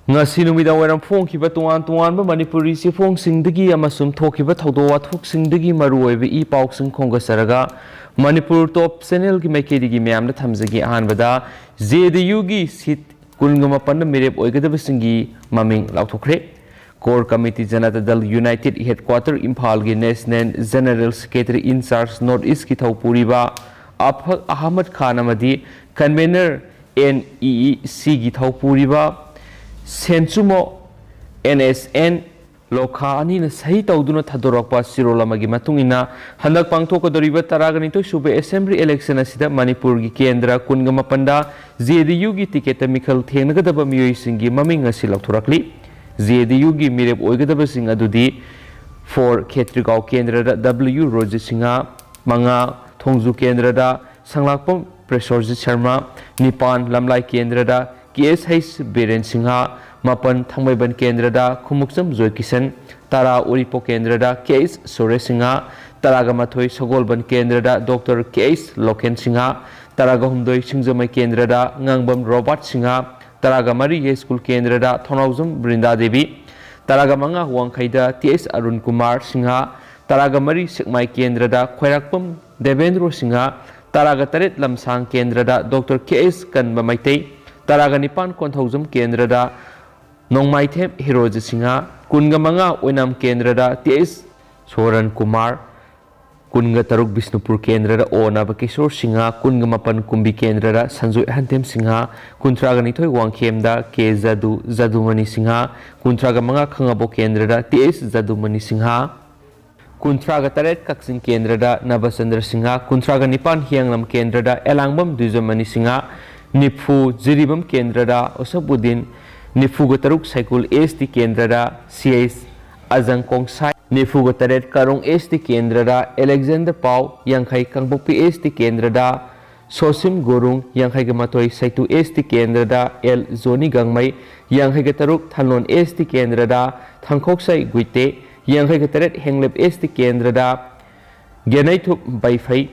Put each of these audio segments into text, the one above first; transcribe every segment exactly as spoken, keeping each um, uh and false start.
ꯉꯁꯤ ꯅꯨꯃꯤꯗꯥꯡ ꯋꯥꯏꯔꯝ ꯐꯣꯡꯈꯤꯕ ꯇꯣꯉꯥꯟ ꯇꯣꯉꯥꯟꯕ ꯃꯅꯤꯄꯨꯔꯤ ꯆꯦꯐꯣꯡꯁꯤꯡꯗꯒꯤ ꯑꯃꯁꯨꯡ ꯊꯣꯛꯈꯤꯕ ꯊꯧꯗꯣꯛ ꯋꯥꯊꯣꯛꯁꯤꯡꯗꯒꯤ ꯃꯔꯨꯑꯣꯏꯕ ꯏ ꯄꯥꯎꯁꯤꯡ ꯈꯣꯝꯒꯠꯆꯔꯒ ꯃꯅꯤꯄꯨꯔ ꯇꯣꯞ ꯆꯦꯅꯦꯜꯒꯤ ꯃꯥꯏꯀꯩꯗꯒꯤ ꯃꯌꯥꯝꯗ ꯊꯝꯖꯒꯦ꯫ ꯑꯍꯥꯟꯕꯗ ꯖꯦ ꯗꯤ ꯌꯨꯒꯤ ꯁꯤꯠ ꯀꯨꯟꯒ ꯃꯥꯄꯟꯗ ꯃꯤꯔꯦꯞ ꯑꯣꯏꯒꯗꯕꯁꯤꯡꯒꯤ ꯃꯃꯤꯡ ꯂꯥꯎꯊꯣꯛꯈ꯭ꯔꯦ꯫ ꯀꯣꯔ ꯀꯃꯤꯇꯤ ꯖꯅꯇꯥ ꯗꯜ ꯌꯨꯅꯥꯏꯇꯦꯗ ꯍꯦꯗꯀ꯭ꯋꯥꯇꯔ ꯏꯝꯐꯥꯜꯒꯤ ꯅꯦꯁꯅꯦꯜ ꯖꯦꯅꯔꯦꯜ ꯁꯦꯀ꯭ꯔꯦꯇꯔꯤ ꯏꯟ ꯆꯥꯔꯖ ꯅꯣꯔꯠ ꯏꯁꯀꯤ ꯊꯧꯄꯨꯔꯤꯕ ꯑꯐ-, ꯑꯍꯃꯗ ꯈꯥꯟ ꯑꯃꯗꯤ ꯀꯟꯚꯦꯅꯔ ꯑꯦꯟ ꯏ ꯏ ꯁꯤꯒꯤ ꯊꯧꯄꯨꯔꯤꯕ ꯁꯦꯟꯆꯨꯃꯣ ꯑꯦꯟ ꯑꯦꯁ ꯑꯦꯟ ꯂꯣꯈꯥ ꯑꯅꯤꯅ ꯁꯍꯤ ꯇꯧꯗꯨꯅ ꯊꯥꯗꯣꯔꯛꯄ ꯆꯦꯔꯣꯜ ꯑꯃꯒꯤ ꯃꯇꯨꯡ ꯏꯟꯅ, ꯍꯟꯗꯛ ꯄꯥꯡꯊꯣꯛꯀꯗꯧꯔꯤꯕ ꯇꯔꯥꯒ ꯅꯤꯊꯣꯏ ꯁꯨꯕ ꯑꯦꯁꯦꯝꯕ꯭ꯂꯤ ꯏꯂꯦꯛꯁꯟ ꯑꯁꯤꯗ ꯃꯅꯤꯄꯨꯔꯒꯤ ꯀꯦꯟꯗ꯭ꯔ ꯀꯨꯟꯒ ꯃꯥꯄꯟꯗ ꯖꯦ ꯗꯤ ꯌꯨꯒꯤ ꯇꯤꯀꯦꯠꯇ ꯃꯤꯈꯜ ꯊꯦꯡꯅꯒꯗꯕ ꯃꯤꯑꯣꯏꯁꯤꯡꯒꯤ ꯃꯃꯤꯡ ꯉꯁꯤ ꯂꯥꯎꯊꯣꯔꯛꯂꯤ꯫ ꯖꯦ ꯗꯤ ꯌꯨꯒꯤ ꯃꯤꯔꯦꯞ ꯑꯣꯏꯒꯗꯕꯁꯤꯡ ꯑꯗꯨꯗꯤ: ꯐꯣꯔ, ꯈꯦꯇ꯭ꯔꯤꯒꯥꯎ ꯀꯦꯟꯗ꯭ꯔꯗ ꯗꯕ꯭ꯂꯤꯌꯨ ꯔꯣꯖꯤꯠ ꯁꯤꯡꯍ, ꯃꯉꯥ, ꯊꯣꯡꯖꯨ ꯀꯦꯟꯗ꯭ꯔꯗ ꯁꯪꯂꯥꯛꯄꯝ ꯄ꯭ꯔꯦꯁꯣꯔꯖꯤꯠ ꯁꯔꯃ, ꯅꯤꯄꯥꯟ, ꯂꯝꯂꯥꯏ ꯀꯦꯟꯗ꯭ꯔꯗ ꯀꯦ ꯑꯦꯁ ꯍꯩꯆ ꯕꯤꯔꯦꯟ ꯁꯤꯡꯍ, ꯃꯥꯄꯟ, ꯊꯥꯡꯃꯩꯕꯟ ꯀꯦꯟꯗ꯭ꯔꯗ ꯈꯨꯃꯨꯛꯆꯝ ꯖꯣꯏꯀꯤꯁꯟ, ꯇꯔꯥ, ꯎꯔꯤꯄꯣꯛ ꯀꯦꯟꯗ꯭ꯔꯗ ꯀꯦ ꯑꯩꯆ ꯁꯨꯔꯦꯁ ꯁꯤꯡꯍ, ꯇꯔꯥꯒ ꯃꯥꯊꯣꯏ, ꯁꯒꯣꯜꯕꯟ ꯀꯦꯟꯗ꯭ꯔꯗ ꯗꯣꯛꯇꯔ ꯀꯦ ꯑꯩꯆ ꯂꯣꯀꯦꯟ ꯁꯤꯡꯍ, ꯇꯔꯥꯒ ꯍꯨꯝꯗꯣꯏ, ꯁꯤꯡꯖꯃꯩ ꯀꯦꯟꯗ꯭ꯔꯗ ꯉꯥꯡꯕꯝ ꯔꯣꯕꯥꯔꯠ ꯁꯤꯡꯍ, ꯇꯔꯥꯒ ꯃꯔꯤ, ꯌꯥꯏꯁ꯭ꯀꯨꯜ ꯀꯦꯟꯗ꯭ꯔꯗ ꯊꯣꯡꯅꯥꯎꯖꯝ ꯕ꯭ꯔꯤꯟꯗꯥ ꯗꯦꯕꯤ, ꯇꯔꯥꯒ ꯃꯉꯥ, ꯋꯥꯡꯈꯩꯗ ꯇꯤ ꯑꯩꯆ ꯑꯔꯨꯟ ꯀꯨꯃꯥꯔ ꯁꯤꯡꯍ, ꯇꯔꯥꯒ ꯃꯔꯤ, ꯁꯦꯛꯃꯥꯏ ꯀꯦꯟꯗ꯭ꯔꯗ ꯈ꯭ꯋꯥꯏꯔꯥꯛꯄꯝ ꯗꯦꯕꯦꯟꯗ꯭ꯔꯣ ꯁꯤꯡꯍ, ꯇꯔꯥꯒ ꯇꯔꯦꯠ, ꯂꯝꯁꯥꯡ ꯀꯦꯟꯗ꯭ꯔꯗ ꯗꯣꯛꯇꯔ ꯀꯦ ꯑꯩꯆ ꯀꯟꯕ ꯃꯩꯇꯩ, ꯇꯔꯥꯒ ꯅꯤꯄꯥꯟ, ꯀꯣꯟꯊꯧꯖꯝ ꯀꯦꯟꯗ꯭ꯔꯗ ꯅꯣꯡꯃꯥꯏꯊꯦꯝ ꯍꯤꯔꯣꯖꯤꯠ ꯁꯤꯡꯍ, ꯀꯨꯟꯒ ꯃꯉꯥ, ꯑꯣꯏꯅꯥꯝ ꯀꯦꯟꯗ꯭ꯔꯗ ꯇꯤ ꯑꯩꯆ ꯁꯣꯔꯟ ꯀꯨꯃꯥꯔ, ꯀꯨꯟꯒ ꯇꯔꯨꯛ, ꯕꯤꯁꯅꯨꯄꯨꯔ ꯀꯦꯟꯗ꯭ꯔꯗ ꯑꯣ ꯅꯕꯀꯤꯁꯣꯔ ꯁꯤꯡꯍ, ꯀꯨꯟꯒ ꯃꯥꯄꯟ, ꯀꯨꯝꯕꯤ ꯀꯦꯟꯗ꯭ꯔꯗ ꯁꯟꯖꯣꯏ ꯑꯍꯟꯊꯦꯝ ꯁꯤꯡꯍ, ꯀꯨꯟꯊ꯭ꯔꯥꯒ ꯅꯤꯊꯣꯏ, ꯋꯥꯡꯈꯦꯝꯗ ꯀꯦ ꯖꯗꯨ, ꯖꯗꯨꯃꯅꯤ ꯁꯤꯡꯍ, ꯀꯨꯟꯊ꯭ꯔꯥꯒ ꯃꯉꯥ, ꯈꯥꯉꯕꯣꯛ ꯀꯦꯟꯗ꯭ꯔꯗ ꯇꯤ ꯑꯩꯆ ꯖꯗꯨꯃꯅꯤ ꯁꯤꯡꯍ, ꯀꯨꯟꯊ꯭ꯔꯥꯒ ꯇꯔꯦꯠ, ꯀꯛꯆꯤꯡ ꯀꯦꯟꯗ꯭ꯔꯗ ꯅꯕꯆꯟꯗ꯭ꯔ ꯁꯤꯡꯍ, ꯀꯨꯟꯊ꯭ꯔꯥꯒ ꯅꯤꯄꯥꯟ, ꯍꯤꯌꯥꯡꯂꯝ ꯀꯦꯟꯗ꯭ꯔꯗ ꯑꯦꯂꯥꯡꯕꯝ ꯗ꯭ꯋꯤꯖꯃꯅꯤ ꯁꯤꯡꯍ, ꯅꯤꯐꯨ, ꯖꯤꯔꯤꯕꯥꯝ ꯀꯦꯟꯗ꯭ꯔꯗ ꯑꯁꯐ ꯎꯗꯤꯟ, ꯅꯤꯐꯨꯒ ꯇꯔꯨꯛ, ꯁꯥꯏꯀꯨꯜ ꯑꯦꯁ ꯇꯤ ꯀꯦꯟꯗ꯭ꯔꯗ ꯁꯤ ꯑꯩꯆ ꯑꯖꯪ ꯀꯣꯡꯁꯥꯏ, ꯅꯤꯐꯨꯒ ꯇꯔꯦꯠ, ꯀꯥꯔꯣꯡ ꯑꯦꯁ ꯇꯤ ꯀꯦꯟꯗ꯭ꯔꯗ ꯑꯂꯦꯛꯖꯦꯟꯗꯔ ꯄꯥꯎ, ꯌꯥꯡꯈꯩ, ꯀꯥꯡꯄꯣꯛꯄꯤ ꯑꯦꯁ ꯇꯤ ꯀꯦꯟꯗ꯭ꯔꯗ ꯁꯣꯁꯤꯝ ꯒꯨꯔꯨꯡ, ꯌꯥꯡꯈꯩꯒ ꯃꯥꯊꯣꯏ, ꯁꯩꯇꯨ ꯑꯦꯁ ꯇꯤ ꯀꯦꯟꯗ꯭ꯔꯗ ꯑꯦꯜ ꯖꯣꯅꯤ ꯒꯥꯡꯃꯩ, ꯌꯥꯡꯈꯩꯒ ꯇꯔꯨꯛ, ꯊꯥꯂꯣꯟ ꯑꯦꯁ ꯇꯤ ꯀꯦꯟꯗ꯭ꯔꯗ ꯊꯥꯡꯈꯣꯛꯁꯥꯏ ꯒꯨꯏꯇꯦ, ꯌꯥꯡꯈꯩꯒ ꯇꯔꯦꯠ, ꯍꯦꯡꯂꯦꯞ ꯑꯦꯁ ꯇꯤ ꯀꯦꯟꯗ꯭ꯔꯗ ꯒꯦꯅꯩꯊꯨꯞ ꯕꯩꯐꯩ,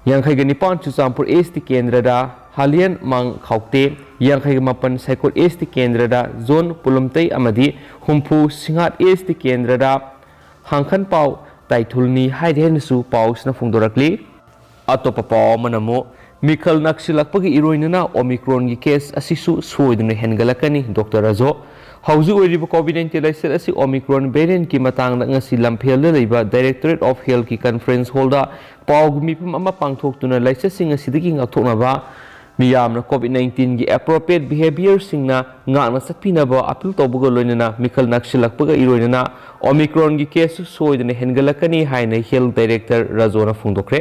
ꯌꯥꯡꯈꯩꯒ ꯅꯤꯄꯥꯟ, ꯆꯨꯔꯆꯥꯟꯄꯨꯔ ꯑꯦꯁ ꯇꯤ ꯀꯦꯟꯗ꯭ꯔꯗ ꯍꯥꯂꯤꯌꯟ ꯃꯥꯡ ꯈꯥꯎꯇꯦ, ꯌꯥꯡꯈꯩꯒ ꯃꯥꯄꯟ ꯁꯥꯏꯀꯣꯠ ꯑꯦꯁ ꯇꯤ ꯀꯦꯟꯗ꯭ꯔꯗ ꯖꯣꯟ ꯄꯨꯂꯨꯝꯇꯩ ꯑꯃꯗꯤ ꯍꯨꯝꯐꯨ ꯁꯤꯡꯍꯥꯠ ꯑꯦꯁ ꯇꯤ ꯀꯦꯟꯗ꯭ꯔꯗ ꯍꯥꯡꯈꯟꯄꯥꯎ ꯇꯥꯏꯊꯨꯜꯅꯤ ꯍꯥꯏꯗꯦ ꯍꯥꯏꯅꯁꯨ ꯄꯥꯎꯁꯤꯅ ꯐꯣꯡꯗꯣꯔꯛꯂꯤ꯫ ꯑꯇꯣꯞꯄ ꯄꯥꯎ ꯑꯃꯅ ꯑꯃꯨꯛ ꯃꯤꯈꯜ ꯅꯛꯁꯤꯜꯂꯛꯄꯒꯤ ꯏꯔꯣꯏꯅꯅ ꯑꯣꯃꯤꯀ꯭ꯔꯣꯟꯒꯤ ꯀꯦꯁ ꯑꯁꯤꯁꯨ ꯁꯣꯏꯗꯅ ꯍꯦꯟꯒꯠꯂꯛꯀꯅꯤ, ꯗꯣꯛꯇꯔ ꯔꯥꯖꯣ꯫ ꯍꯧꯖꯤꯛ ꯑꯣꯏꯔꯤꯕ ꯀꯣꯚꯤꯗ ꯅꯥꯏꯟꯇꯤꯟ ꯂꯥꯏꯆꯠ ꯑꯁꯤ ꯑꯣꯃꯤꯀ꯭ꯔꯣꯟ ꯚꯦꯔꯤꯌꯟꯠꯀꯤ ꯃꯇꯥꯡꯗ ꯉꯁꯤ ꯂꯝꯐꯦꯜꯗ ꯂꯩꯕ ꯗꯥꯏꯔꯦꯛꯇꯣꯔꯦꯠ ꯑꯣꯐ ꯍꯦꯜꯊꯀꯤ ꯀꯟꯐꯔꯦꯟꯁ ꯍꯣꯜꯗ ꯄꯥꯎꯒꯤ ꯃꯤꯐꯝ ꯑꯃ ꯄꯥꯡꯊꯣꯛꯇꯨꯅ ꯂꯥꯏꯆꯠꯁꯤꯡ ꯑꯁꯤꯗꯒꯤ ꯉꯥꯛꯊꯣꯛꯅꯕ ꯃꯤꯌꯥꯝꯅ ꯀꯣꯚꯤꯗ ꯅꯥꯏꯟꯇꯤꯟꯒꯤ ꯑꯦꯄ꯭ꯔꯣꯄ꯭ꯔꯤꯌꯦꯠ ꯕꯤꯍꯦꯕꯤꯌꯔꯁꯤꯡꯅ ꯉꯥꯛꯅ ꯆꯠꯄꯤꯅꯕ ꯑꯄꯤꯜ ꯇꯧꯕꯒ ꯂꯣꯏꯅꯅ ꯃꯤꯈꯜ ꯅꯛꯁꯤꯜꯂꯛꯄꯒ ꯏꯔꯣꯏꯅꯅ ꯑꯣꯃꯤꯀ꯭ꯔꯣꯟꯒꯤ ꯀꯦꯁꯁꯨ ꯁꯣꯏꯗꯅ ꯍꯦꯟꯒꯠꯂꯛꯀꯅꯤ ꯍꯥꯏꯅ ꯍꯦꯜꯊ ꯗꯥꯏꯔꯦꯛꯇꯔ ꯔꯥꯖꯣꯅ ꯐꯣꯡꯗꯣꯛꯈ꯭ꯔꯦ꯫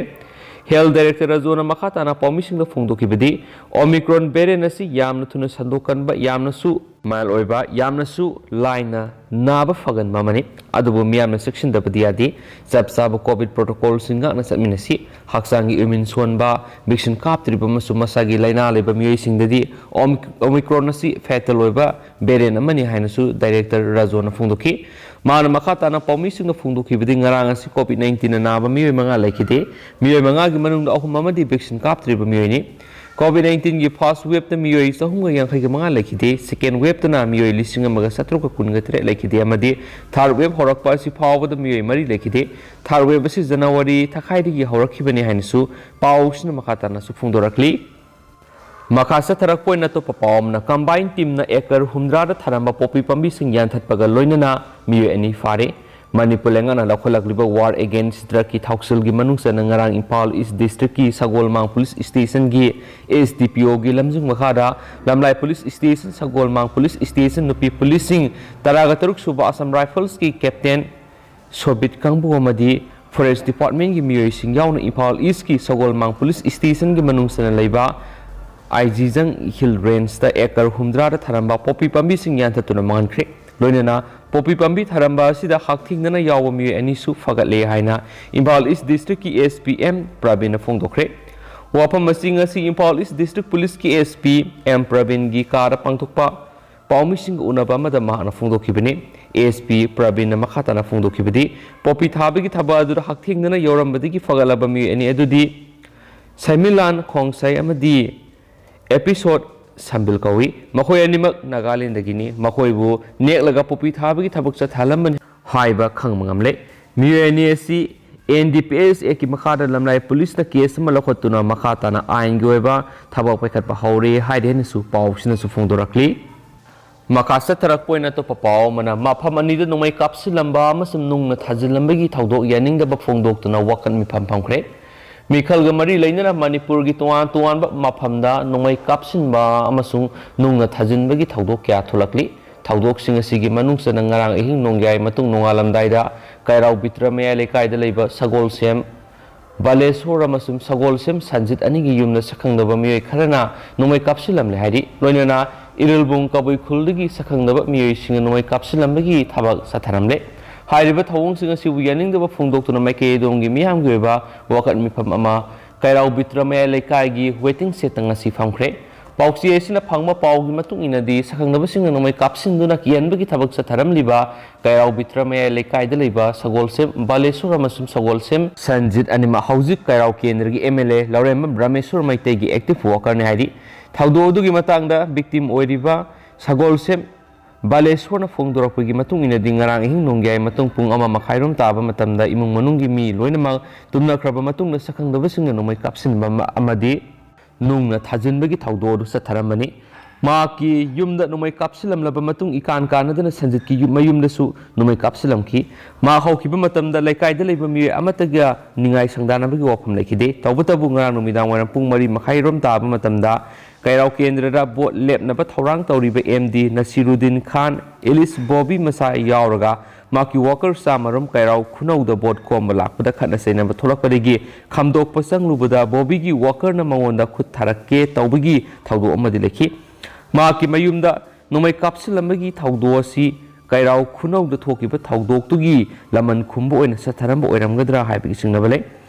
ꯍꯦꯜꯊ ꯗꯥꯏꯔꯦꯛꯇꯔ ꯔꯥꯖꯣꯅ ꯃꯈꯥ ꯇꯥꯅ ꯄꯥꯎꯃꯤꯁꯤꯡꯗ ꯐꯣꯡꯗꯣꯛꯈꯤꯕꯗꯤ, ꯑꯣꯃꯤꯀ꯭ꯔꯣꯟ ꯚꯦꯔꯤꯌꯟꯠ ꯑꯁꯤ ꯌꯥꯝꯅ ꯊꯨꯅ ꯁꯟꯗꯣꯛꯀꯟꯕ, ꯌꯥꯝꯅꯁꯨ ꯃꯥꯏꯜ ꯑꯣꯏꯕ, ꯌꯥꯝꯅꯁꯨ ꯂꯥꯏꯅ ꯅꯥꯕ ꯐꯒꯟꯕ ꯑꯃꯅꯤ꯫ ꯑꯗꯨꯕꯨ ꯃꯤꯌꯥꯝꯅ ꯆꯦꯛꯁꯤꯟꯗꯕꯗꯤ ꯌꯥꯗꯦ꯫ ꯆꯞ ꯆꯥꯕ ꯀꯣꯚꯤꯗ ꯄ꯭ꯔꯣꯇꯣꯀꯣꯜꯁꯤꯡ ꯉꯥꯛꯅ ꯆꯠꯃꯤꯟꯅꯁꯤ꯫ ꯍꯛꯆꯥꯡꯒꯤ ꯏꯃ꯭ꯌꯨꯟ ꯁꯣꯟꯕ, ꯚꯦꯛꯁꯤꯟ ꯀꯥꯞꯇ꯭ꯔꯤꯕ ꯑꯃꯁꯨꯡ ꯃꯁꯥꯒꯤ ꯂꯥꯏꯅꯥ ꯂꯩꯕ ꯃꯤꯑꯣꯏꯁꯤꯡꯗꯗꯤ ꯑꯣꯃꯤ-, ꯑꯣꯃꯤꯀ꯭ꯔꯣꯟ ꯑꯁꯤ ꯐꯦꯇꯦꯜ ꯑꯣꯏꯕ ꯚꯦꯔꯤꯌꯟꯠ ꯑꯃꯅꯤ ꯍꯥꯏꯅꯁꯨ ꯗꯥꯏꯔꯦꯛꯇꯔ ꯔꯥꯖꯣꯅ ꯐꯣꯡꯗꯣꯛꯈꯤ꯫ ꯃꯥꯅ ꯃꯈꯥ ꯇꯥꯅ ꯄꯥꯎꯃꯤꯁꯤꯡꯗ ꯐꯣꯡꯗꯣꯛꯈꯤꯕꯗꯤ, ꯉꯔꯥꯡ ꯑꯁꯤ ꯀꯣꯚꯤꯗ ꯅꯥꯏꯟꯇꯤꯟꯅ ꯅꯥꯕ ꯃꯤꯑꯣꯏ ꯃꯉꯥ ꯂꯩꯈꯤꯗꯦ꯫ ꯃꯤꯑꯣꯏ ꯃꯉꯥꯒꯤ ꯃꯅꯨꯡꯗ ꯑꯍꯨꯝ ꯑꯃꯗꯤ ꯚꯦꯛꯁꯤꯟ ꯀꯥꯞꯇ꯭ꯔꯤꯕ ꯃꯤꯑꯣꯏꯅꯤ꯫ ꯀꯣꯚꯤꯗ ꯅꯥꯏꯟꯇꯤꯟꯒꯤ ꯐꯥꯔꯁ ꯋꯦꯚꯇ ꯃꯤꯑꯣꯏ ꯆꯍꯨꯝꯒ ꯌꯥꯡꯈꯩꯒ ꯃꯉꯥ ꯂꯩꯈꯤꯗꯦ꯫ ꯁꯦꯀꯦꯟ ꯋꯦꯚꯇꯅ ꯃꯤꯑꯣꯏ ꯂꯤꯁꯤꯡ ꯑꯃꯒ ꯆꯥꯇ꯭ꯔꯨꯛꯀ ꯀꯨꯟꯒ ꯇꯔꯦꯠ ꯂꯩꯈꯤꯗꯦ ꯑꯃꯗꯤ ꯊꯥꯔꯗ ꯋꯦꯚ ꯍꯧꯔꯛꯄ ꯑꯁꯤ ꯐꯥꯎꯕꯗ ꯃꯤꯑꯣꯏ ꯃꯔꯤ ꯂꯩꯈꯤꯗꯦ꯫ ꯊꯥꯔꯗ ꯋꯦꯚ ꯑꯁꯤ ꯖꯅꯋꯥꯔꯤ ꯊꯥꯈꯥꯏꯗꯒꯤ ꯍꯧꯔꯛꯈꯤꯕꯅꯤ ꯍꯥꯏꯅꯁꯨ ꯄꯥꯎꯁꯤꯅ ꯃꯈꯥ ꯇꯥꯅꯁꯨ ꯐꯣꯡꯗꯣꯔꯛꯂꯤ꯫ ꯃꯈꯥ ꯆꯠꯊꯔꯛꯄ ꯑꯣꯏꯅ ꯑꯇꯣꯞꯄ ꯄꯥꯎ ꯑꯃꯅ, ꯀꯝꯕꯥꯏꯟ ꯇꯤꯝꯅ ꯑꯦꯀꯔ ꯍꯨꯝꯗ꯭ꯔꯥꯗ ꯊꯥꯔꯝꯕ ꯄꯣꯄꯤ ꯄꯥꯝꯕꯤꯁꯤꯡ ꯌꯥꯟꯊꯠꯄꯒ ꯂꯣꯏꯅꯅ ꯃꯤꯑꯣꯏ ꯑꯅꯤ ꯐꯥꯔꯦ꯫ ꯃꯅꯤꯄꯨꯔ ꯂꯩꯉꯥꯛꯅ ꯂꯧꯈꯠꯂꯛꯂꯤꯕ ꯋꯥꯔ ꯑꯦꯒꯦꯟꯁ ꯗ꯭ꯔꯒꯀꯤ ꯊꯧꯁꯤꯜꯒꯤ ꯃꯅꯨꯡ ꯆꯟꯅ ꯉꯔꯥꯡ ꯏꯝꯐꯥꯜ ꯏꯁ ꯗꯤꯁꯇ꯭ꯔꯤꯛꯀꯤ ꯁꯒꯣꯜꯃꯥꯡ ꯄꯨꯂꯤꯁ ꯁ꯭ꯇꯦꯁꯟꯒꯤ ꯑꯦꯁ ꯗꯤ ꯄꯤ ꯑꯣꯒꯤ ꯂꯝꯖꯤꯡ ꯃꯈꯥꯗ ꯂꯝꯂꯥꯏ ꯄꯨꯂꯤꯁ ꯁ꯭ꯇꯦꯁꯟ, ꯁꯒꯣꯜꯃꯥꯡ ꯄꯨꯂꯤꯁ ꯁ꯭ꯇꯦꯁꯟ ꯅꯨꯄꯤ ꯄꯨꯂꯤꯁꯁꯤꯡ ꯇꯔꯥꯒ ꯇꯔꯨꯛ ꯁꯨꯕ ꯑꯁꯥꯝ ꯔꯥꯏꯐꯜꯁꯀꯤ ꯀꯦꯞꯇꯦꯟ ꯁꯣꯕꯤꯠ ꯀꯥꯡꯕꯨ ꯑꯃꯗꯤ ꯐꯣꯔꯦꯁ ꯗꯤꯄꯥꯔꯠꯃꯦꯟꯒꯤ ꯃꯤꯑꯣꯏꯁꯤꯡ ꯌꯥꯎꯅ ꯏꯝꯐꯥꯜ ꯏꯁꯀꯤ ꯁꯒꯣꯜꯃꯥꯡ ꯄꯨꯂꯤꯁ ꯁ꯭ꯇꯦꯁꯟꯒꯤ ꯃꯅꯨꯡ ꯆꯟꯅ ꯂꯩꯕ ꯑꯥꯏꯖꯤꯖꯪ ꯍꯤꯜ ꯔꯦꯟꯖꯇ ꯑꯦꯀꯔ ꯍꯨꯝꯗ꯭ꯔꯥꯗ ꯊꯥꯔꯝꯕ ꯄꯣꯄꯤ ꯄꯥꯝꯕꯤꯁꯤꯡ ꯌꯥꯟꯊꯠꯇꯨꯅ ꯃꯥꯡꯍꯟꯈ꯭ꯔꯦ꯫ ꯂꯣꯏꯅꯅ ꯄꯣꯄꯤ ꯄꯥꯝꯕꯤ ꯊꯥꯔꯝꯕ ꯑꯁꯤꯗ ꯍꯛꯊꯦꯡꯅꯅ ꯌꯥꯎꯕ ꯃꯤꯑꯣꯏ ꯑꯅꯤꯁꯨ ꯐꯒꯠꯂꯦ ꯍꯥꯏꯅ ꯏꯝꯐꯥꯜ ꯏꯁ ꯗꯤꯁꯇ꯭ꯔꯤꯛꯀꯤ ꯑꯦꯁ ꯄꯤ ꯑꯦꯝ ꯄ꯭ꯔꯕꯤꯟꯅ ꯐꯣꯡꯗꯣꯛꯈ꯭ꯔꯦ꯫ ꯋꯥꯐꯝ ꯑꯁꯤ ꯉꯁꯤ ꯏꯝꯐꯥꯜ ꯏꯁ ꯗꯤꯁꯇ꯭ꯔꯤꯛ ꯄꯨꯂꯤꯁꯀꯤ ꯑꯦꯁ ꯄꯤ ꯑꯦꯝ ꯄ꯭ꯔꯕꯤꯟꯒꯤ ꯀꯥꯗ ꯄꯥꯡꯊꯣꯛꯄ ꯄꯥꯎꯃꯤꯁꯤꯡꯒ ꯎꯅꯕ ꯑꯃꯗ ꯃꯍꯥꯛꯅ ꯐꯣꯡꯗꯣꯛꯈꯤꯕꯅꯤ꯫ ꯑꯦꯁ ꯄꯤ ꯄ꯭ꯔꯕꯤꯟꯅ ꯃꯈꯥ ꯇꯥꯅ ꯐꯣꯡꯗꯣꯛꯈꯤꯕꯗꯤ, ꯄꯣꯄꯤ ꯊꯥꯕꯒꯤ ꯊꯕꯛ ꯑꯗꯨꯗ ꯍꯛꯊꯦꯡꯅꯅ ꯌꯧꯔꯝꯕꯗꯒꯤ ꯐꯒꯠꯂꯕ ꯃꯤꯑꯣꯏ ꯑꯅꯤ ꯑꯗꯨꯗꯤ ꯁꯩꯃꯤꯂꯥꯟ ꯈꯣꯡꯁꯥꯏ ꯑꯃꯗꯤ ꯑꯦꯄꯤꯁꯣꯗ ꯁꯝꯕꯤꯜ ꯀꯧꯏ꯫ ꯃꯈꯣꯏ ꯑꯅꯤꯃꯛ ꯅꯥꯒꯥꯂꯦꯟꯗꯒꯤꯅꯤ꯫ ꯃꯈꯣꯏꯕꯨ ꯅꯦꯛꯂꯒ ꯄꯣꯄꯤ ꯊꯥꯕꯒꯤ ꯊꯕꯛ ꯆꯠꯊꯍꯜꯂꯝꯕꯅꯤ ꯍꯥꯏꯕ ꯈꯪꯕ ꯉꯝꯂꯦ꯫ ꯃꯤꯑꯣꯏ ꯑꯅꯤ ꯑꯁꯤ ꯑꯦꯟ ꯗꯤ ꯄꯤ ꯑꯦꯁ ꯑꯦꯛꯀꯤ ꯃꯈꯥꯗ ꯂꯝꯂꯥꯏ ꯄꯨꯂꯤꯁꯅ ꯀꯦꯁ ꯑꯃ ꯂꯧꯈꯠꯇꯨꯅ ꯃꯈꯥ ꯇꯥꯅ ꯑꯥꯏꯟꯒꯤ ꯑꯣꯏꯕ ꯊꯕꯛ ꯄꯥꯏꯈꯠꯄ ꯍꯧꯔꯦ ꯍꯥꯏꯗꯦ ꯍꯥꯏꯅꯁꯨ ꯄꯥꯎꯁꯤꯅꯁꯨ ꯐꯣꯡꯗꯣꯔꯛꯂꯤ꯫ ꯃꯈꯥ ꯆꯠꯊꯔꯛꯄ ꯑꯣꯏꯅ ꯑꯇꯣꯞꯄ ꯄꯥꯎ ꯑꯃꯅ, ꯃꯐꯝ ꯑꯅꯤꯗ ꯅꯣꯡꯃꯩ ꯀꯥꯞꯁꯤꯜꯂꯝꯕ ꯑꯃꯁꯨꯡ ꯅꯨꯡꯅ ꯊꯥꯖꯤꯜꯂꯝꯕꯒꯤ ꯊꯧꯗꯣꯛ ꯌꯥꯅꯤꯡꯗꯕ ꯐꯣꯡꯗꯣꯛꯇꯨꯅ ꯋꯥꯀꯠ ꯃꯤꯐꯝ ꯐꯝꯈ꯭ꯔꯦ꯫ ꯃꯤꯈꯜꯒ ꯃꯔꯤ ꯂꯩꯅꯅ ꯃꯅꯤꯄꯨꯔꯒꯤ ꯇꯣꯉꯥꯟ ꯇꯣꯉꯥꯟꯕ ꯃꯐꯝꯗ ꯅꯣꯡꯃꯩ ꯀꯥꯞꯁꯤꯟꯕ ꯑꯃꯁꯨꯡ ꯅꯨꯡꯅ ꯊꯥꯖꯤꯟꯕꯒꯤ ꯊꯧꯗꯣꯛ ꯀꯌꯥ ꯊꯣꯛꯂꯛꯂꯤ꯫ ꯊꯧꯗꯣꯛꯁꯤꯡ ꯑꯁꯤꯒꯤ ꯃꯅꯨꯡ ꯆꯟꯅ ꯉꯔꯥꯡ ꯑꯍꯤꯡ ꯅꯣꯡꯌꯥꯏ ꯃꯇꯨꯡ ꯅꯣꯡꯉꯥꯜꯂꯝꯗꯥꯏꯗ ꯀꯩꯔꯥꯎ ꯕꯤꯇ꯭ꯔ ꯃꯌꯥꯏ ꯂꯩꯀꯥꯏꯗ ꯂꯩꯕ ꯁꯒꯣꯜꯁꯦꯝ ꯕꯥꯂꯦꯁꯣꯔ ꯑꯃꯁꯨꯡ ꯁꯒꯣꯜꯁꯦꯝ ꯁꯟꯖꯤꯠ ꯑꯅꯤꯒꯤ ꯌꯨꯝꯗ ꯁꯛꯈꯪꯗꯕ ꯃꯤꯑꯣꯏ ꯈꯔꯅ ꯅꯣꯡꯃꯩ ꯀꯥꯞꯁꯤꯜꯂꯝꯂꯦ ꯍꯥꯏꯔꯤ꯫ ꯂꯣꯏꯅꯅ ꯏꯔꯤꯜꯕꯨꯡ ꯀꯕꯨꯏ ꯈꯨꯜꯗꯒꯤ ꯁꯛꯈꯪꯗꯕ ꯃꯤꯑꯣꯏꯁꯤꯡꯅ ꯅꯣꯡꯃꯩ ꯀꯥꯞꯁꯤꯜꯂꯝꯕꯒꯤ ꯊꯕꯛ ꯆꯠꯊꯔꯝꯂꯦ꯫ ꯍꯥꯏꯔꯤꯕ ꯊꯧꯑꯣꯡꯁꯤꯡ ꯑꯁꯤꯕꯨ ꯌꯥꯅꯤꯡꯗꯕ ꯐꯣꯡꯗꯣꯛꯇꯨꯅ ꯃꯥꯏꯀꯩ ꯑꯗꯣꯝꯒꯤ ꯃꯤꯌꯥꯝꯒꯤ ꯑꯣꯏꯕ ꯋꯥꯀꯠ ꯃꯤꯐꯝ ꯑꯃ ꯀꯩꯔꯥꯎ ꯕꯤꯇ꯭ꯔ ꯃꯌꯥꯏ ꯂꯩꯀꯥꯏꯒꯤ ꯋꯦꯇꯤꯡ ꯁꯦꯠꯇ ꯉꯁꯤ ꯐꯝꯈ꯭ꯔꯦ꯫ ꯄꯥꯎꯆꯦ ꯑꯁꯤꯅ ꯐꯪꯕ ꯄꯥꯎꯒꯤ ꯃꯇꯨꯡ ꯏꯟꯅꯗꯤ, ꯁꯛꯈꯪꯗꯕꯁꯤꯡꯅ ꯅꯣꯡꯃꯩ ꯀꯥꯞꯁꯤꯟꯗꯨꯅ ꯀꯤꯍꯟꯕꯒꯤ ꯊꯕꯛ ꯆꯠꯊꯔꯝꯂꯤꯕ ꯀꯩꯔꯥꯎ ꯕꯤꯇ꯭ꯔ ꯃꯌꯥꯏ ꯂꯩꯀꯥꯏꯗ ꯂꯩꯕ ꯁꯒꯣꯜꯁꯦꯝ ꯕꯥꯂꯦꯁꯣꯔ ꯑꯃꯁꯨꯡ ꯁꯒꯣꯜꯁꯦꯝ ꯁꯟꯖꯤꯠ ꯑꯅꯤꯃꯛ ꯍꯧꯖꯤꯛ ꯀꯩꯔꯥꯎ ꯀꯦꯟꯗ꯭ꯔꯒꯤ ꯑꯦꯝ ꯑꯦꯜ ꯑꯦ ꯂꯧꯔꯦꯝꯕꯝ ꯔꯥꯃꯦꯁꯣꯔ ꯃꯩꯇꯩꯒꯤ ꯑꯦꯛꯇꯤꯚ ꯋꯥꯀꯔꯅꯤ ꯍꯥꯏꯔꯤ꯫ ꯊꯧꯗꯣꯛ ꯑꯗꯨꯒꯤ ꯃꯇꯥꯡꯗ ꯚꯤꯛꯇꯤꯝ ꯑꯣꯏꯔꯤꯕ ꯁꯒꯣꯜꯁꯦꯝ ꯕꯥꯂꯦꯁꯣꯔꯅ ꯐꯣꯡꯗꯣꯔꯛꯄꯒꯤ ꯃꯇꯨꯡ ꯏꯟꯅꯗꯤ, ꯉꯔꯥꯡ ꯑꯍꯤꯡ ꯅꯣꯡꯌꯥꯏ ꯃꯇꯨꯡ ꯄꯨꯡ ꯑꯃ ꯃꯈꯥꯏꯔꯣꯝ ꯇꯥꯕ ꯃꯇꯝꯗ ꯏꯃꯨꯡ ꯃꯅꯨꯡꯒꯤ ꯃꯤ ꯂꯣꯏꯅꯃꯛ ꯇꯨꯝꯅꯈ꯭ꯔꯕ ꯃꯇꯨꯡꯗ ꯁꯛꯈꯪꯗꯕꯁꯤꯡꯅ ꯅꯣꯡꯃꯩ ꯀꯥꯞꯁꯤꯟꯕ ꯑꯃ-, ꯑꯃꯗꯤ ꯅꯨꯡꯅ ꯊꯥꯖꯤꯟꯕꯒꯤ ꯊꯧꯗꯣꯛ ꯑꯗꯨ ꯆꯠꯊꯔꯝꯕꯅꯤ꯫ ꯃꯍꯥꯛꯀꯤ ꯌꯨꯝꯗ ꯅꯣꯡꯃꯩ ꯀꯥꯞꯁꯤꯜꯂꯝꯂꯕ ꯃꯇꯨꯡ, ꯏꯀꯥꯟ ꯀꯥꯟꯅꯗꯅ ꯁꯟꯖꯤꯠꯀꯤ ꯌꯨꯝ, ꯃꯌꯨꯝꯗꯁꯨ ꯅꯣꯡꯃꯩ ꯀꯥꯞꯁꯤꯜꯂꯝꯈꯤ꯫ ꯃꯍꯥꯛ ꯍꯧꯈꯤꯕ ꯃꯇꯝꯗ ꯂꯩꯀꯥꯏꯗ ꯂꯩꯕ ꯃꯤꯑꯣꯏ ꯑꯃꯠꯇꯒ ꯅꯤꯡꯉꯥꯏ ꯁꯪꯗꯥꯅꯕꯒꯤ ꯋꯥꯐꯝ ꯂꯩꯈꯤꯗꯦ꯫ ꯇꯧꯕꯇꯕꯨ ꯉꯔꯥꯡ ꯅꯨꯃꯤꯗꯥꯡ ꯋꯥꯏꯔꯝ ꯄꯨꯡ ꯃꯔꯤ ꯃꯈꯥꯏ ꯔꯣꯝ ꯇꯥꯕ ꯃꯇꯝꯗ ꯀꯩꯔꯥꯎ ꯀꯦꯟꯗ꯭ꯔꯗ ꯚꯣꯠ ꯂꯦꯞꯅꯕ ꯊꯧꯔꯥꯡ ꯇꯧꯔꯤꯕ ꯑꯦꯝ ꯗꯤ ꯅꯁꯤꯔꯨꯗꯤꯟ ꯈꯥꯟ, ꯏꯂꯤꯁ ꯕꯣꯕꯤ ꯃꯁꯥ ꯌꯥꯎꯔꯒ ꯃꯍꯥꯛꯀꯤ ꯋꯥꯀꯔ ꯆꯥꯝꯃꯔꯣꯝ ꯀꯩꯔꯥꯎ ꯈꯨꯅꯧꯗ ꯚꯣꯠ ꯈꯣꯝꯕ ꯂꯥꯛꯄꯗ ꯈꯠꯅ ꯆꯩꯅꯕ ꯊꯣꯛꯂꯛꯄꯗꯒꯤ ꯈꯥꯝꯗꯣꯛꯄ ꯆꯪꯂꯨꯕꯗ ꯕꯣꯕꯤꯒꯤ ꯋꯥꯀꯔꯅ ꯃꯉꯣꯟꯗ ꯈꯨꯠ ꯊꯥꯔꯛꯀꯦ ꯇꯧꯕꯒꯤ ꯊꯧꯗꯣꯛ ꯑꯃꯗꯤ ꯂꯩꯈꯤ꯫ ꯃꯍꯥꯛꯀꯤ ꯃꯌꯨꯝꯗ ꯅꯣꯡꯃꯩ ꯀꯥꯞꯁꯤꯜꯂꯝꯕꯒꯤ ꯊꯧꯗꯣꯛ ꯑꯁꯤ ꯀꯩꯔꯥꯎ ꯈꯨꯅꯧꯗ ꯊꯣꯛꯈꯤꯕ ꯊꯧꯗꯣꯛꯇꯨꯒꯤ ꯂꯃꯟ ꯈꯨꯝꯕ ꯑꯣꯏꯅ ꯆꯠꯊꯔꯝꯕ ꯑꯣꯏꯔꯝꯒꯗ꯭ꯔꯥ ꯍꯥꯏꯕꯒꯤ ꯆꯤꯡꯅꯕ ꯂꯩ꯫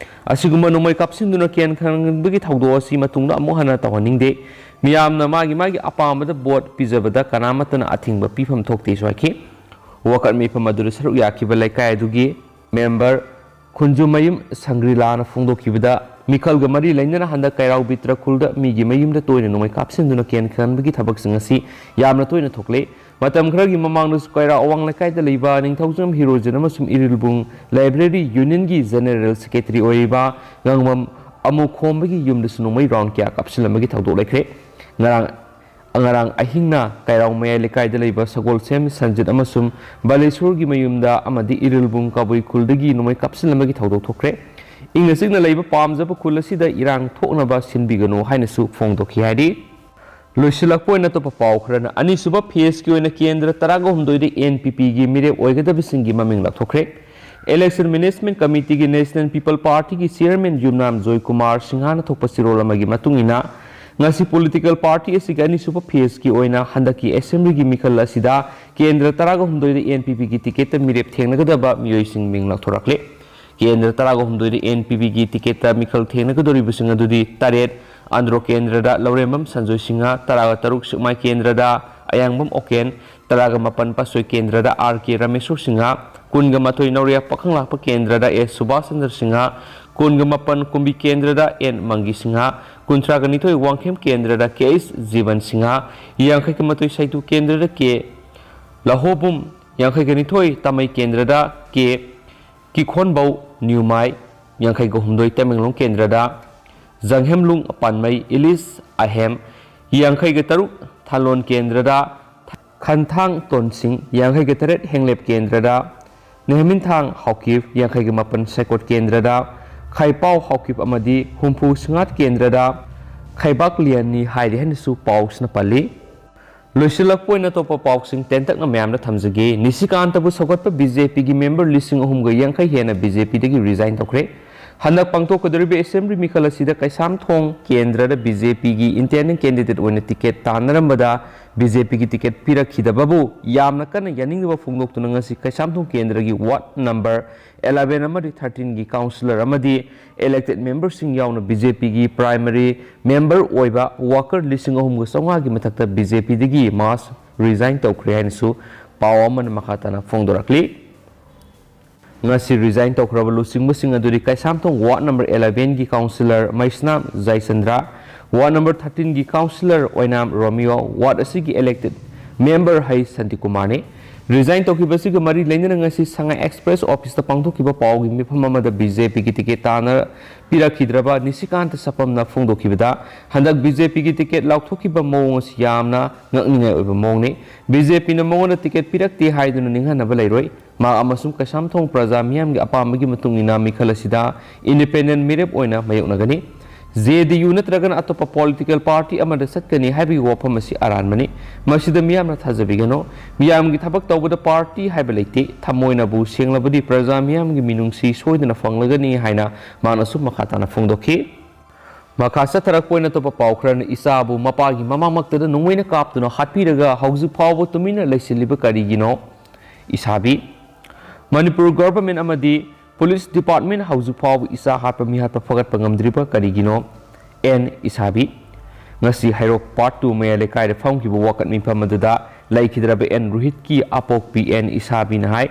ꯑꯁꯤꯒꯨꯝꯕ ꯅꯣꯡꯃꯩ ꯀꯥꯞꯁꯤꯟꯗꯨꯅ ꯀꯤꯍꯟ ꯈꯪꯍꯟꯕꯒꯤ ꯊꯧꯗꯣꯛ ꯑꯁꯤ ꯃꯇꯨꯡꯗ ꯑꯃꯨꯛ ꯍꯟꯅ ꯇꯧꯍꯟꯅꯤꯡꯗꯦ꯫ ꯃꯤꯌꯥꯝꯅ ꯃꯥꯒꯤ ꯃꯥꯒꯤ ꯑꯄꯥꯝꯕꯗ ꯚꯣꯠ ꯄꯤꯖꯕꯗ ꯀꯅꯥꯃꯠꯇꯅ ꯑꯊꯤꯡꯕ ꯄꯤꯐꯝ ꯊꯣꯛꯇꯦꯁꯨ ꯍꯥꯏꯈꯤ꯫ ꯋꯥꯀꯠ ꯃꯤꯐꯝ ꯑꯗꯨꯗ ꯁꯔꯨꯛ ꯌꯥꯈꯤꯕ ꯂꯩꯀꯥꯏ ꯑꯗꯨꯒꯤ ꯃꯦꯝꯕꯔ ꯈꯨꯟꯖꯨꯃꯌꯨꯝ ꯁꯪꯒ꯭ꯔꯤꯂꯥꯅ ꯐꯣꯡꯗꯣꯛꯈꯤꯕꯗ, ꯃꯤꯈꯜꯒ ꯃꯔꯤ ꯂꯩꯅꯅ ꯍꯟꯗꯛ ꯀꯩꯔꯥꯎ ꯕꯤꯇ꯭ꯔꯈꯨꯜꯗ ꯃꯤꯒꯤ ꯃꯌꯨꯝꯗ ꯇꯣꯏꯅ ꯅꯣꯡꯃꯩ ꯀꯥꯞꯁꯤꯟꯗꯨꯅ ꯀꯦꯟ ꯈꯟꯕꯒꯤ ꯊꯕꯛꯁꯤꯡ ꯑꯁꯤ ꯌꯥꯝꯅ ꯇꯣꯏꯅ ꯊꯣꯛꯂꯦ꯫ ꯃꯇꯝ ꯈꯔꯒꯤ ꯃꯃꯥꯡꯗꯁꯨ ꯀꯩꯔꯥꯎ ꯑꯋꯥꯡ ꯂꯩꯀꯥꯏꯗ ꯂꯩꯕ ꯅꯤꯡꯊꯧꯖꯝ ꯍꯤꯔꯣꯖꯤꯠ ꯑꯃꯁꯨꯡ ꯏꯔꯤꯜꯕꯨꯡ ꯂꯥꯏꯕ꯭ꯔꯦꯔꯤ ꯌꯨꯅꯤꯌꯟꯒꯤ ꯖꯦꯅꯦꯔꯦꯜ ꯁꯦꯀ꯭ꯔꯦꯇꯔꯤ ꯑꯣꯏꯔꯤꯕ ꯉꯥꯡꯕꯝ ꯑꯃꯨ ꯈꯣꯝꯕꯒꯤ ꯌꯨꯝꯗꯁꯨ ꯅꯣꯡꯃꯩ ꯔꯥꯎꯟ ꯀꯌꯥ ꯀꯥꯞꯁꯤꯜꯂꯝꯕꯒꯤ ꯊꯧꯗꯣꯛ ꯂꯩꯈ꯭ꯔꯦ꯫ ꯉꯔꯥꯡ ꯉꯔꯥꯡ ꯑꯍꯤꯡꯅ ꯀꯩꯔꯥꯎ ꯃꯌꯥꯏ ꯂꯩꯀꯥꯏꯗ ꯂꯩꯕ ꯁꯒꯣꯜꯁꯦꯝ ꯁꯟꯖꯤꯠ ꯑꯃꯁꯨꯡ ꯕꯥꯂꯦꯁꯣꯔꯒꯤ ꯃꯌꯨꯝꯗ ꯑꯃꯗꯤ ꯏꯔꯤꯜꯕꯨꯡ ꯀꯕꯨꯏ ꯈꯨꯜꯗꯒꯤ ꯅꯣꯡꯃꯩ ꯀꯥꯞꯁꯤꯜꯂꯝꯕꯒꯤ ꯊꯧꯗꯣꯛ ꯊꯣꯛꯈ꯭ꯔꯦ꯫ ꯏꯪꯅ ꯆꯤꯛꯅ ꯂꯩꯕ ꯄꯥꯝꯖꯕ ꯈꯨꯜ ꯑꯁꯤꯗ ꯏꯔꯥꯡ ꯊꯣꯛꯅꯕ ꯁꯤꯟꯕꯤꯒꯅꯨ ꯍꯥꯏꯅꯁꯨ ꯐꯣꯡꯗꯣꯛꯈꯤ ꯍꯥꯏꯔꯤ꯫ ꯂꯣꯏꯁꯤꯜꯂꯛꯄ ꯑꯣꯏꯅ ꯑꯇꯣꯞꯄ ꯄꯥꯎ ꯈꯔꯅ, ꯑꯅꯤꯁꯨꯕ ꯐꯦꯖꯀꯤ ꯑꯣꯏꯅ ꯀꯦꯟꯗ꯭ꯔ ꯇꯔꯥꯒ ꯍꯨꯝꯗꯣꯏꯗ ꯑꯦꯟ ꯄꯤ ꯄꯤꯒꯤ ꯃꯤꯔꯦꯞ ꯑꯣꯏꯒꯗꯕꯁꯤꯡꯒꯤ ꯃꯃꯤꯡ ꯂꯥꯎꯊꯣꯛꯈ꯭ꯔꯦ꯫ ꯏꯂꯦꯛꯁꯟ ꯃꯦꯅꯦꯖꯃꯦꯟꯠ ꯀꯃꯤꯇꯤꯒꯤ ꯅꯦꯁꯅꯦꯜ ꯄꯤꯄꯜ ꯄꯥꯔꯇꯤꯒꯤ ꯆꯤꯌꯔꯃꯦꯟ ꯌꯨꯝꯅꯥꯝ ꯖꯣꯏꯀꯨꯃꯥꯔ ꯁꯤꯡꯍꯥꯅ ꯊꯣꯛꯄ ꯆꯤꯔꯣꯜ ꯑꯃꯒꯤ ꯃꯇꯨꯡ ꯏꯟꯅ, ꯉꯁꯤ ꯄꯣꯂꯤꯇꯤꯀꯦꯜ ꯄꯥꯔꯇꯤ ꯑꯁꯤꯒꯤ ꯑꯅꯤꯁꯨꯕ ꯐꯦꯖꯀꯤ ꯑꯣꯏꯅ ꯍꯟꯗꯛꯀꯤ ꯑꯦꯁꯦꯝꯕ꯭ꯂꯤꯒꯤ ꯃꯤꯈꯜ ꯑꯁꯤꯗ ꯀꯦꯟꯗ꯭ꯔ ꯇꯔꯥꯒ ꯍꯨꯝꯗꯣꯏꯗ ꯑꯦꯟ ꯄꯤ ꯄꯤꯒꯤ ꯇꯤꯀꯦꯠꯇ ꯃꯤꯔꯦꯞ ꯊꯦꯡꯅꯒꯗꯕ ꯃꯤꯑꯣꯏꯁꯤꯡ ꯃꯤꯡ ꯂꯥꯎꯊꯣꯔꯛꯂꯦ꯫ ꯀꯦꯟꯗ꯭ꯔ ꯇꯔꯥꯒ ꯍꯨꯝꯗꯣꯏꯗ ꯑꯦꯟ ꯄꯤ ꯄꯤꯒꯤ ꯇꯤꯀꯦꯠꯇ ꯃꯤꯈꯜ ꯊꯦꯡꯅꯒꯗꯧꯔꯤꯕꯁꯤꯡ ꯑꯗꯨꯗꯤ: ꯇꯔꯦꯠ, ꯑꯟꯗ꯭ꯔꯣ ꯀꯦꯟꯗ꯭ꯔꯗ ꯂꯧꯔꯦꯝꯕꯝ ꯁꯟꯖꯣꯏ ꯁꯤꯡꯍ, ꯇꯔꯥꯒ ꯇꯔꯨꯛ, ꯁꯦꯛꯃꯥꯏ ꯀꯦꯟꯗ꯭ꯔꯗ ꯑꯌꯥꯡꯕꯝ ꯑꯣꯀꯦꯟ, ꯇꯔꯥꯒ ꯃꯥꯄꯟ, ꯄꯥꯠꯁꯣꯏ ꯀꯦꯟꯗ꯭ꯔꯗ ꯑꯥꯔ ꯀꯦ ꯔꯥꯃꯦꯁꯣꯔ ꯁꯤꯡꯍ, ꯀꯨꯟꯒ ꯃꯥꯊꯣꯏ, ꯅꯧꯔꯤꯌꯥ ꯄꯥꯈꯪꯂꯥꯛꯄ ꯀꯦꯟꯗ꯭ꯔꯗ ꯑꯦꯁ ꯁꯨꯕꯥꯁ ꯆꯟꯗ꯭ꯔ ꯁꯤꯡꯍ, ꯀꯨꯟꯒ ꯃꯥꯄꯟ, ꯀꯨꯝꯕꯤ ꯀꯦꯟꯗ꯭ꯔꯗ ꯑꯦꯟ ꯃꯪꯒꯤ ꯁꯤꯡꯍ, ꯀꯨꯟꯊ꯭ꯔꯥꯒ ꯅꯤꯊꯣꯏ, ꯋꯥꯡꯈꯦꯝ ꯀꯦꯟꯗ꯭ꯔꯗ ꯀꯦ ꯑꯩꯆ ꯖꯤꯕꯟ ꯁꯤꯡꯍ, ꯌꯥꯡꯈꯩꯒ ꯃꯥꯊꯣꯏ, ꯁꯩꯇꯨ ꯀꯦꯟꯗ꯭ꯔꯗ ꯀꯦ ꯂꯍꯣꯕꯨꯝ, ꯌꯥꯡꯈꯩꯒ ꯅꯤꯊꯣꯏ, ꯇꯥꯃꯩ ꯀꯦꯟꯗ꯭ꯔꯗ ꯀꯦ ꯀꯤꯈꯣꯟꯕꯧ ꯅ꯭ꯌꯨꯃꯥꯏ, ꯌꯥꯡꯈꯩꯒ ꯍꯨꯝꯗꯣꯏ, ꯇꯃꯦꯡꯂꯣꯡ ꯀꯦꯟꯗ꯭ꯔꯗ ꯖꯪꯍꯦꯝꯂꯨꯡ ꯄꯥꯟꯃꯩ ꯏꯂꯤꯁ ꯑꯍꯦꯝ, ꯌꯥꯡꯈꯩꯒ ꯇꯔꯨꯛ, ꯊꯥꯂꯣꯟ ꯀꯦꯟꯗ꯭ꯔꯗ ꯈꯟꯊꯥꯡ ꯇꯣꯟꯁꯤꯡ, ꯌꯥꯡꯈꯩꯒ ꯇꯔꯦꯠ, ꯍꯦꯡꯂꯦꯞ ꯀꯦꯟꯗ꯭ꯔꯗ ꯅꯦꯍꯃꯤꯟꯊꯥꯡ ꯍꯥꯎꯀꯤꯞ, ꯌꯥꯡꯈꯩꯒ ꯃꯥꯄꯟ, ꯁꯥꯏꯀꯣꯠ ꯀꯦꯟꯗ꯭ꯔꯗ ꯈꯥꯏꯄꯥꯎ ꯍꯥꯎꯀꯤꯞ ꯑꯃꯗꯤ ꯍꯨꯝꯐꯨ, ꯁꯤꯡꯍꯥꯠ ꯀꯦꯟꯗ꯭ꯔꯗ ꯈꯩꯕꯥꯛ ꯂꯤꯌꯟꯅꯤ ꯍꯥꯏꯔꯤ ꯍꯥꯏꯅꯁꯨ ꯄꯥꯎꯁꯤꯅ ꯄꯜꯂꯤ꯫ ꯂꯣꯏꯁꯤꯜꯂꯛꯄ ꯑꯣꯏꯅ ꯑꯇꯣꯞꯄ ꯄꯥꯎꯁꯤꯡ ꯇꯦꯟꯇꯛꯅ ꯃꯌꯥꯝꯗ ꯊꯝꯖꯒꯦ꯫ ꯅꯤꯁꯤꯀꯥꯟꯇꯕꯨ ꯁꯧꯒꯠꯄ ꯕꯤ ꯖꯦ ꯄꯤꯒꯤ ꯃꯦꯝꯕꯔ ꯂꯤꯁꯤꯡ ꯑꯍꯨꯝꯒ ꯌꯥꯡꯈꯩ ꯍꯦꯟꯅ ꯕꯤ ꯖꯦ ꯄꯤꯗꯒꯤ ꯔꯤꯖꯥꯏꯟ ꯇꯧꯈ꯭ꯔꯦ꯫ ꯍꯟꯗꯛ ꯄꯥꯡꯊꯣꯛꯀꯗꯧꯔꯤꯕ ꯑꯦꯁꯦꯝꯕ꯭ꯂꯤ ꯃꯤꯈꯜ ꯑꯁꯤꯗ ꯀꯩꯁꯥꯝꯊꯣꯡ ꯀꯦꯟꯗ꯭ꯔꯗ ꯕꯤ ꯖꯦ ꯄꯤꯒꯤ ꯏꯟꯗꯤꯄꯦꯟꯗꯦꯟꯠ ꯀꯦꯟꯗꯤꯗꯦꯠ ꯑꯣꯏꯅ ꯇꯤꯀꯦꯠ ꯇꯥꯟꯅꯔꯝꯕꯗ ꯕꯤ ꯖꯦ ꯄꯤꯒꯤ ꯇꯤꯀꯦꯠ ꯄꯤꯔꯛꯈꯤꯗꯕꯕꯨ ꯌꯥꯝꯅ ꯀꯟꯅ ꯌꯥꯅꯤꯡꯗꯕ ꯐꯣꯡꯗꯣꯛꯇꯨꯅ ꯉꯁꯤ ꯀꯩꯁꯥꯝꯊꯣꯡ ꯀꯦꯟꯗ꯭ꯔꯒꯤ ꯋꯥꯔꯗ ꯅꯝꯕꯔ ꯑꯦꯂꯦꯚꯦꯟ ꯑꯃꯗꯤ ꯊꯥꯔꯇꯤꯟꯒꯤ ꯀꯥꯎꯟꯁꯤꯂꯔ ꯑꯃꯗꯤ ꯏꯂꯦꯛꯇꯦꯗ ꯃꯦꯝꯕꯔꯁꯤꯡ ꯌꯥꯎꯅ ꯕꯤ ꯖꯦ ꯄꯤꯒꯤ ꯄ꯭ꯔꯥꯏꯃꯔꯤ ꯃꯦꯝꯕꯔ ꯑꯣꯏꯕ ꯋꯥꯀꯔ ꯂꯤꯁꯤꯡ ꯑꯍꯨꯝꯒ ꯆꯥꯝꯃꯉꯥꯒꯤ ꯃꯊꯛꯇ ꯕꯤ ꯖꯦ ꯄꯤꯗꯒꯤ ꯃꯥꯁ ꯔꯤꯖꯥꯏꯟ ꯇꯧꯈ꯭ꯔꯦ ꯍꯥꯏꯅꯁꯨ ꯄꯥꯎ ꯑꯃꯅ ꯃꯈꯥ ꯇꯥꯅ ꯐꯣꯡꯗꯣꯔꯛꯂꯤ꯫ ꯉꯁꯤ resign ꯇꯧꯈ꯭ꯔꯕ ꯂꯨꯆꯤꯡꯕꯁꯤꯡ ꯑꯗꯨꯗꯤ ꯀꯩꯁꯥꯝꯊꯣꯡ ward number eleven ꯒꯤ councillor ꯃꯩꯁꯅꯥꯝ ꯖꯌꯆꯟꯗ꯭ꯔ, ward number thirteen ꯒꯤ councillor ꯑꯣꯏꯅꯥꯝ ꯔꯣꯃꯤꯌꯣ, ward ꯑꯁꯤꯒꯤ elected member ꯍꯩ ꯁꯥꯟꯇꯤꯀꯨꯃꯥꯔꯅꯤ꯫ Resign ꯇꯧꯈꯤꯕꯁꯤꯒ ꯃꯔꯤ ꯂꯩꯅꯅ ꯉꯁꯤ ꯁꯉꯥꯏ Express office ꯇ ꯄꯥꯡꯊꯣꯛꯈꯤꯕ ꯄꯥꯎꯒꯤ ꯃꯤꯐꯝ ꯑꯃꯗ B J P ꯒꯤ ticket ꯇꯥꯅ ꯄꯤꯔꯛꯈꯤꯗ꯭ꯔꯕ ꯅꯤꯁꯤꯀꯥꯟꯇ ꯁꯄꯝꯅ ꯐꯣꯡꯗꯣꯛꯈꯤꯕꯗ, ꯍꯟꯗꯛ B J P ꯒꯤ ticket ꯂꯥꯎꯊꯣꯛꯈꯤꯕ ꯃꯑꯣꯡ ꯑꯁꯤ ꯌꯥꯝꯅ ꯉꯛꯅꯤꯡꯉꯥꯏ ꯑꯣꯏꯕ ꯃꯑꯣꯡꯅꯤ꯫ B J P ꯅ ꯃꯉꯣꯟꯗ ticket ꯄꯤꯔꯛꯇꯦ ꯍꯥꯏꯗꯨꯅ ꯅꯤꯡꯍꯟꯅꯕ ꯂꯩꯔꯣꯏ꯫ ꯃꯍꯥꯛ ꯑꯃꯁꯨꯡ ꯀꯩꯁꯥꯝꯊꯣꯡ ꯄ꯭ꯔꯖꯥ ꯃꯤꯌꯥꯝꯒꯤ ꯑꯄꯥꯝꯕꯒꯤ ꯃꯇꯨꯡ ꯏꯟꯅ ꯃꯤꯈꯜ ꯑꯁꯤꯗ independent ꯃꯤꯔꯦꯞ ꯑꯣꯏꯅ ꯃꯥꯌꯣꯛꯅꯒꯅꯤ꯫ J D U ꯅꯠꯇ꯭ꯔꯒꯅ ꯑꯇꯣꯞꯄ political party ꯑꯃꯗ ꯆꯠꯀꯅꯤ ꯍꯥꯏꯕꯒꯤ ꯋꯥꯐꯝ ꯑꯁꯤ ꯑꯔꯥꯟꯕꯅꯤ꯫ ꯃꯁꯤꯗ ꯃꯤꯌꯥꯝꯅ ꯊꯥꯖꯕꯤꯒꯅꯨ꯫ ꯃꯤꯌꯥꯝꯒꯤ ꯊꯕꯛ ꯇꯧꯕꯗ party ꯍꯥꯏꯕ ꯂꯩꯇꯦ꯫ ꯊꯃꯣꯏꯅꯕꯨ ꯁꯦꯡꯂꯕꯗꯤ ꯄ꯭ꯔꯖꯥ ꯃꯤꯌꯥꯝꯒꯤ ꯃꯤꯅꯨꯡꯁꯤ ꯁꯣꯏꯗꯅ ꯐꯪꯂꯒꯅꯤ ꯍꯥꯏꯅ ꯃꯍꯥꯛꯅꯁꯨ ꯃꯈꯥ ꯇꯥꯅ ꯐꯣꯡꯗꯣꯛꯈꯤ꯫ ꯃꯈꯥ ꯆꯠꯊꯔꯛꯄ ꯑꯣꯏꯅ ꯑꯇꯣꯞꯄ ꯄꯥꯎ ꯈꯔꯅ, ꯏꯆꯥꯕꯨ ꯃꯄꯥꯒꯤ ꯃꯃꯥꯡꯃꯛꯇꯗ ꯅꯣꯡꯃꯩꯅ ꯀꯥꯞꯇꯨꯅ ꯍꯥꯠꯄꯤꯔꯒ ꯍꯧꯖꯤꯛ ꯐꯥꯎꯕ ꯇꯨꯃꯤꯟꯅ ꯂꯩꯁꯤꯜꯂꯤꯕ ꯀꯔꯤꯒꯤꯅꯣ? ꯏꯁꯥꯕꯤ꯫ ꯃꯅꯤꯄꯨꯔ government ꯑꯃꯗꯤ police department ꯍꯧꯖꯤꯛ ꯐꯥꯎꯕ ꯏꯆꯥ ꯍꯥꯠꯄ ꯃꯤꯍꯥꯠꯄ ꯐꯒꯠꯄ ꯉꯝꯗ꯭ꯔꯤꯕ ꯀꯔꯤꯒꯤꯅꯣ? ꯑꯦꯟ ꯏꯁꯥꯕꯤ꯫ ꯉꯁꯤ ꯍꯩꯔꯣꯛ Part Two ꯃꯌꯥꯏ ꯂꯩꯀꯥꯏꯗ ꯐꯝꯈꯤꯕ ꯋꯥꯀꯠ ꯃꯤꯐꯝ ꯑꯗꯨꯗ ꯂꯩꯈꯤꯗ꯭ꯔꯕ ꯑꯦꯟ ꯔꯣꯍꯤꯠꯀꯤ ꯑꯄꯣꯛꯄꯤ ꯑꯦꯟ ꯏꯁꯥꯕꯤꯅ ꯍꯥꯏ,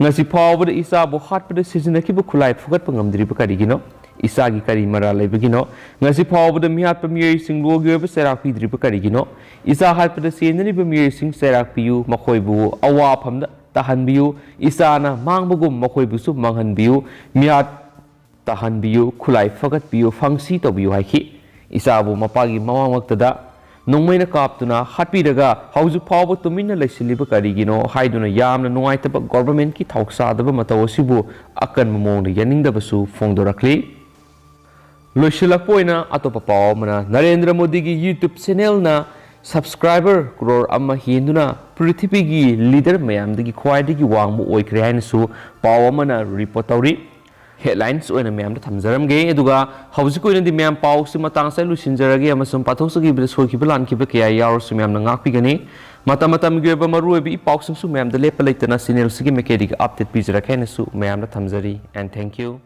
ꯉꯁꯤ ꯐꯥꯎꯕꯗ ꯏꯆꯥꯕꯨ ꯍꯥꯠꯄꯗ ꯁꯤꯖꯤꯟꯅꯈꯤꯕ ꯈꯨꯠꯂꯥꯏ ꯐꯨꯒꯠꯄ ꯉꯝꯗ꯭ꯔꯤꯕ ꯀꯔꯤꯒꯤꯅꯣ? ꯏꯆꯥꯒꯤ ꯀꯔꯤ ꯃꯔꯥꯜ ꯂꯩꯕꯒꯤꯅꯣ? ꯉꯁꯤ ꯐꯥꯎꯕꯗ ꯃꯤꯍꯥꯠꯄ ꯃꯤꯑꯣꯏꯁꯤꯡ ꯂꯣꯒꯤ ꯑꯣꯏꯕ ꯆꯩꯔꯥꯛ ꯄꯤꯗ꯭ꯔꯤꯕ ꯀꯔꯤꯒꯤꯅꯣ? ꯏꯆꯥ ꯍꯥꯠꯄꯗ ꯆꯦꯟꯅꯔꯤꯕ ꯃꯤꯑꯣꯏꯁꯤꯡ ꯆꯩꯔꯥꯛ ꯄꯤꯌꯨ, ꯃꯈꯣꯏꯕꯨ ꯑꯋꯥꯐꯝꯗ ꯇꯥꯍꯟꯕꯤꯌꯨ꯫ ꯏꯆꯥꯅ ꯃꯥꯡꯕꯒꯨꯝ ꯃꯈꯣꯏꯕꯨꯁꯨ ꯃꯥꯡꯍꯟꯕꯤꯌꯨ꯫ ꯃꯤꯍꯥꯠ ꯇꯥꯍꯟꯕꯤꯌꯨ, ꯈꯨꯠꯂꯥꯏ ꯐꯒꯠꯄꯤꯌꯨ, ꯐꯪꯁꯤ ꯇꯧꯕꯤꯌꯨ ꯍꯥꯏꯈꯤ꯫ ꯏꯆꯥꯕꯨ ꯃꯄꯥꯒꯤ ꯃꯃꯥꯡꯃꯛꯇꯗ ꯅꯣꯡꯃꯩꯅ ꯀꯥꯞꯇꯨꯅ ꯍꯥꯠꯄꯤꯔꯒ ꯍꯧꯖꯤꯛ ꯐꯥꯎꯕ ꯇꯨꯃꯤꯟꯅ ꯂꯩꯁꯤꯜꯂꯤꯕ ꯀꯔꯤꯒꯤꯅꯣ ꯍꯥꯏꯗꯨꯅ ꯌꯥꯝꯅ ꯅꯨꯡꯉꯥꯏꯇꯕ government ꯀꯤ ꯊꯧꯁꯥꯗꯕ ꯃꯇꯧ ꯑꯁꯤꯕꯨ ꯑꯀꯟꯕ ꯃꯑꯣꯡꯗ ꯌꯥꯅꯤꯡꯗꯕꯁꯨ ꯐꯣꯡꯗꯣꯔꯛꯂꯤ꯫ ꯂꯣꯏꯁꯤꯜꯂꯛꯄ ꯑꯣꯏꯅ ꯑꯇꯣꯞꯄ ꯄꯥꯎ ꯑꯃꯅ, ꯅꯔꯦꯟꯗ꯭ꯔ ꯃꯣꯗꯤꯒꯤ YouTube channel ꯅ subscriber crore ꯑꯃ ꯍꯦꯟꯗꯨꯅ ꯄ꯭ꯔꯤꯊꯤꯕꯤꯒꯤ leader ꯃꯌꯥꯝꯗꯒꯤ ꯈ꯭ꯋꯥꯏꯗꯒꯤ ꯋꯥꯡꯕ ꯑꯣꯏꯈ꯭ꯔꯦ ꯍꯥꯏꯅꯁꯨ ꯄꯥꯎ ꯑꯃꯅ report ꯇꯧꯔꯤ꯫ Headlines ꯑꯣꯏꯅ ꯃꯌꯥꯝꯗ ꯊꯝꯖꯔꯝꯒꯦ꯫ ꯑꯗꯨꯒ ꯍꯧꯖꯤꯛ ꯑꯣꯏꯅꯗꯤ ꯃꯌꯥꯝ ꯄꯥꯎꯁꯤ ꯃꯇꯥꯡ ꯑꯁꯤꯗ ꯂꯣꯏꯁꯤꯟꯖꯔꯒꯦ, ꯑꯃꯁꯨꯡ ꯄꯥꯊꯣꯛꯆꯈꯤꯕꯗ ꯁꯣꯏꯈꯤꯕ ꯂꯥꯟꯈꯤꯕ ꯀꯌꯥ ꯌꯥꯎꯔꯁꯨ ꯃꯌꯥꯝꯅ ꯉꯥꯛꯄꯤꯒꯅꯤ꯫ ꯃꯇꯝ ꯃꯇꯝꯒꯤ ꯑꯣꯏꯕ ꯃꯔꯨꯑꯣꯏꯕ ꯏ ꯄꯥꯎꯁꯤꯡꯁꯨ ꯃꯌꯥꯝꯗ ꯂꯦꯞꯄ ꯂꯩꯇꯅ channel ꯁꯤꯒꯤ ꯃꯥꯏꯀꯩꯗꯒꯤ update ꯄꯤꯖꯔꯛꯀꯦ ꯍꯥꯏꯅꯁꯨ ꯃꯌꯥꯝꯗ ꯊꯝꯖꯔꯤ꯫ And thank you꯫